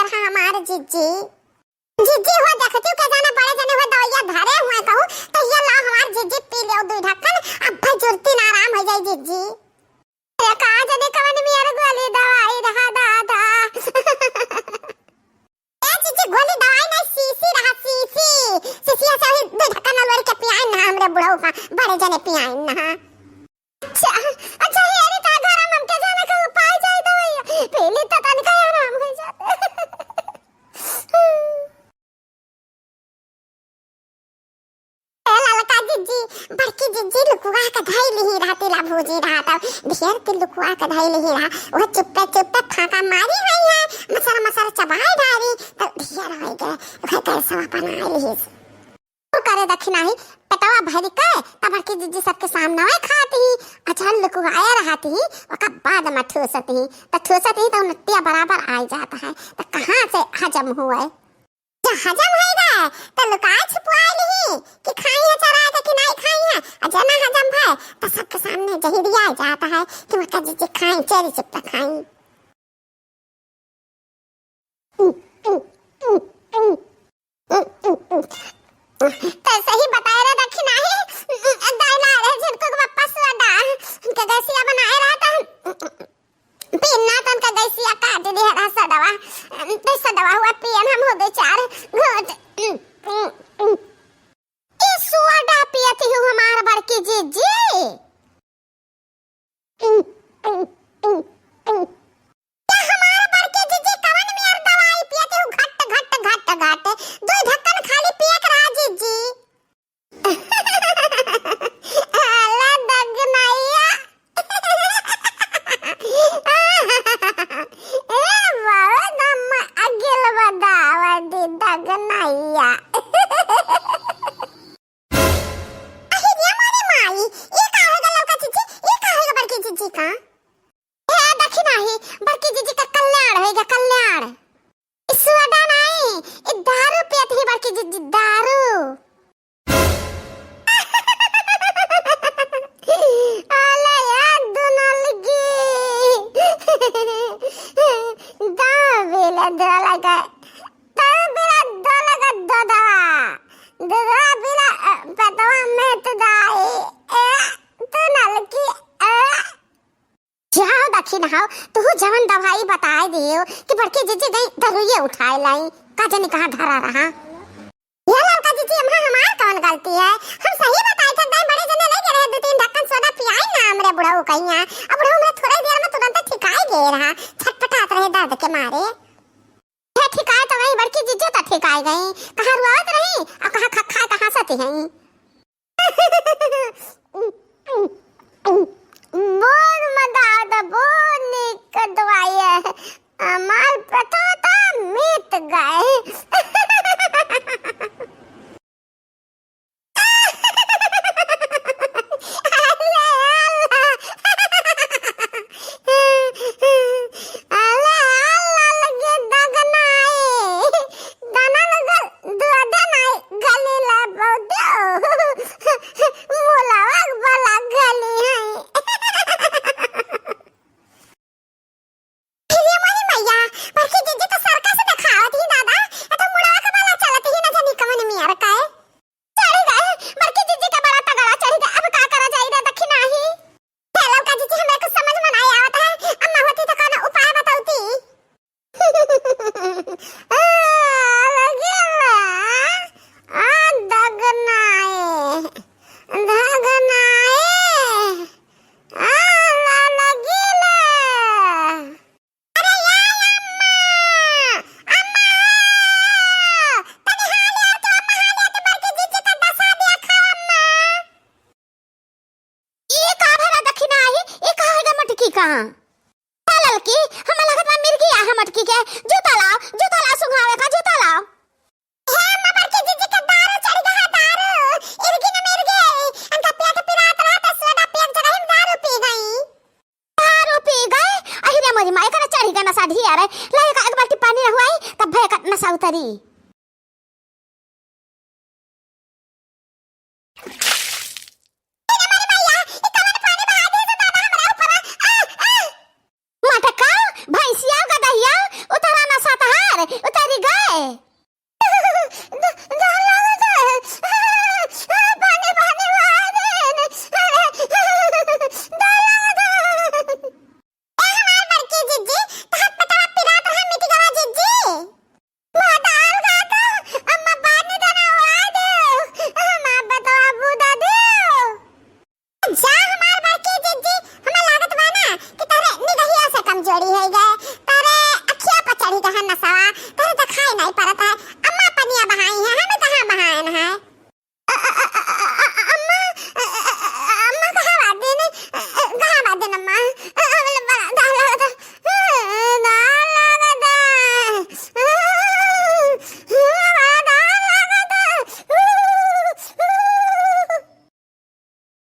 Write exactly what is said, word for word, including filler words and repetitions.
रहा हमार जिज्जी। जिज्जी हो, देखती हूँ के जाने बड़े जने हो दवाइया धरे हुए कहूँ, तो ये ला हमार जिज्जी पी लेव दुई ढक्कन, अब भाई जुर्ती ना आराम हो जाई जिज्जी। अरे का जाने कवन मियर गोली दवाई रहा दादा। ए जिज्जी, गोली दवाई नहीं, शीशी रहा, शीशी। शीशिया से अभी दुई ढक्कन अलवड़ी के पियाइन ना हमरे बुढ़ऊ का, बड़े जने पियाइन ना। अच्छा, अच्छा, ये अरे का घर में हमके जाने का उपाय जाए दवाई, पहले तो तनिका आराम हो जाते। ए ललका जिज्जी, बड़की जिज्जी लुकुआ के धई लिही रहती ला भूजी रहत। ढेर के लुकुआ के धई लिही रहा। वो चुप्पे चुप्पे फाका मारी रही है, मसर मसर चबाई डारी, तो ढेर हो गए। ओकर कैसे बनाई लिही। तू करे दखिनाही, पेटवा भरी के, तब बड़की जिज्जी सबके सामने खाती ही, अच्छा लुकुआए रहती ही, ओकर बाद में ठूसती ही, तो ठूसती ही तो नतिया बराबर आ जाता है, तो कहाँ से हजम हुए? जब हजम होई गए, तो लुकाए छुपाए लिही कि खाई है चरा के कि नहीं खाई है, और जना हजम भय, तो सबके सामने जहिरिया जाता है कि मक्का जिज्जी खाई, चोरी चुप्पे खाई। तो सही बताए रे दखिनाही, दाई ला रे झिनको के पप्पा सुअदा, उनके गैसिया बनाए रहा था, पिन्ना तन का गैसिया काट दे रहा सदवा, तो सदवा हुआ पियन हम हो दो चार घोट। ई सुअदा पियती हूँ हमार बड़की जिज्जी। क्या हमार बड़की जिज्जी कवन मियर दवाई पियती हूँ? घट, घट, घट, घट। दुई ढक्कन खाली पिए के रहा जिज्जी। आला दगनैया। ए बाबा, दम अगिल बदावदी दगनैया। अरे रे मोरी माई, ये का होगा ललका जिज्जी? ये का होगा बड़की जिज्जी का? हे दखिनाही, बड़की जिज्जी का कल्याण होइगा, कल्याण। ई सुअदा नाई, ई दारू पियत ही बड़की जिज्जी, दारू। आला यार दुनलगी। दो बिला दो लगा। दो बिला दो लगा दो दवा। दो दवा बिला, अ, पेटवा में तो दाई। ए, दुनलगी, ए। जाओ दखिनहा, तू जवन दवाई बताए दियो कि बड़की जिज्जी गई दरुइये उठाए लाई, का जाने कहाँ धरा रहा। ये ललका जिज्जी, अम्मा हमार कौन गलती है? हम सही बताए थे, दाई बड़े जने ले गए रहे, दो तीन ढक्कन सोडा पियाई ना हमरे बुढ़ऊ कहिया। अब बुढ़ऊ हमरे थोड़े देर में तुरंत ठिकाए गए रहा, छटपटात रहे दर्द के मारे। ये ठिकाए तो गई, बड़की जिज्जी तो ठिकाए गई, कहाँ रुआवत रही और कहाँ खा खा कहाँ सती हैं। बहुत मजा आता, बहुत नीक दवाई है। हमार पेटवा तो मीत गए। अरे अल्लाह। अल्लाह, अल्लाह लगे दगनाए। दाना लगल दुआदा नाई गली ला बहुते। मुलावा वाला गली है। हे मोरी मैया, बड़की जिज्जी तो सर्कस देखावत ही दादा, ए तो मुड़वा के बाला चलत ही ना जानी कवन मियर का है। चढ़ी गए, बड़की जिज्जी के बड़ा तगड़ा चढ़ी गए, अब का करा जाई रे दखिनाही। हे ललका जिज्जी, हमरा कुछ समझ में नाई आवत है, अम्मा होती तो कौनो उपाय बतौती। आ, लगे बा, आ, दगनाए, दगनाए। आ, ला लगिले। अरे या अम्मा, अम्मा, तनी हाली आके अम्मा, हाली आके बड़की जिज्जी का दसा देखा अम्मा। ई का भरा दखिनाही, ई का है गे मटकी का? ए ललकी, हमें लगत बा मिर्गी आहे मटकी के। जूता लाओ, जूता लाओ, सुंघावे का जूता लाओ। हे अम्मा, बड़की जिज्जी के दारू चढ़ गया है, दारू। इरगी न मिर्गी, इनका पेट पिरात रहा तो सोडा पिए के जगह हम दारू पी गई। दारू पी गए? अहि रे मोरी माई, एकरा चढ़ी गया नशा ढिया रे। ला एक, एक बाल्टी पानी रहुआई, तब भय का नशा उतरी। मटका, भैंसिया, गदहिया, उतरा नशा तहार, जहाँ नसवा, तोहरे देखाई नहीं पड़त है।